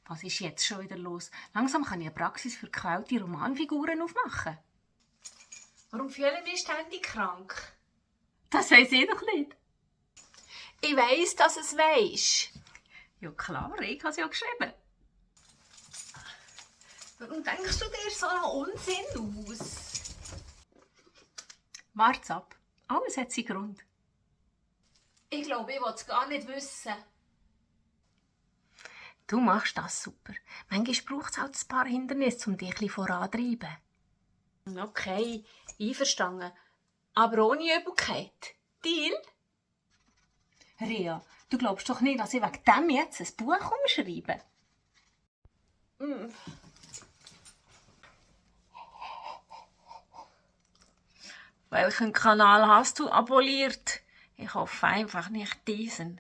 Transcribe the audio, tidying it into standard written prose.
Was ist jetzt schon wieder los? Langsam kann ich eine Praxis für gequälte Romanfiguren aufmachen. Warum fühle ich mich ständig krank? Das weiss ich doch nicht. Ich weiss, dass es weisst. Ja klar, ich habe es ja geschrieben. Warum denkst du dir so einen Unsinn aus? Wart's ab. Alles hat seinen Grund. Ich glaube, ich will es gar nicht wissen. Du machst das super. Manchmal braucht es halt ein paar Hindernisse, um dich ein bisschen voranzutreiben. Okay, einverstanden. Aber ohne Übelkeit. Deal? Ria, du glaubst doch nicht, dass ich wegen dem jetzt ein Buch umschreibe? Welchen Kanal hast du abonniert? Ich hoffe einfach nicht diesen.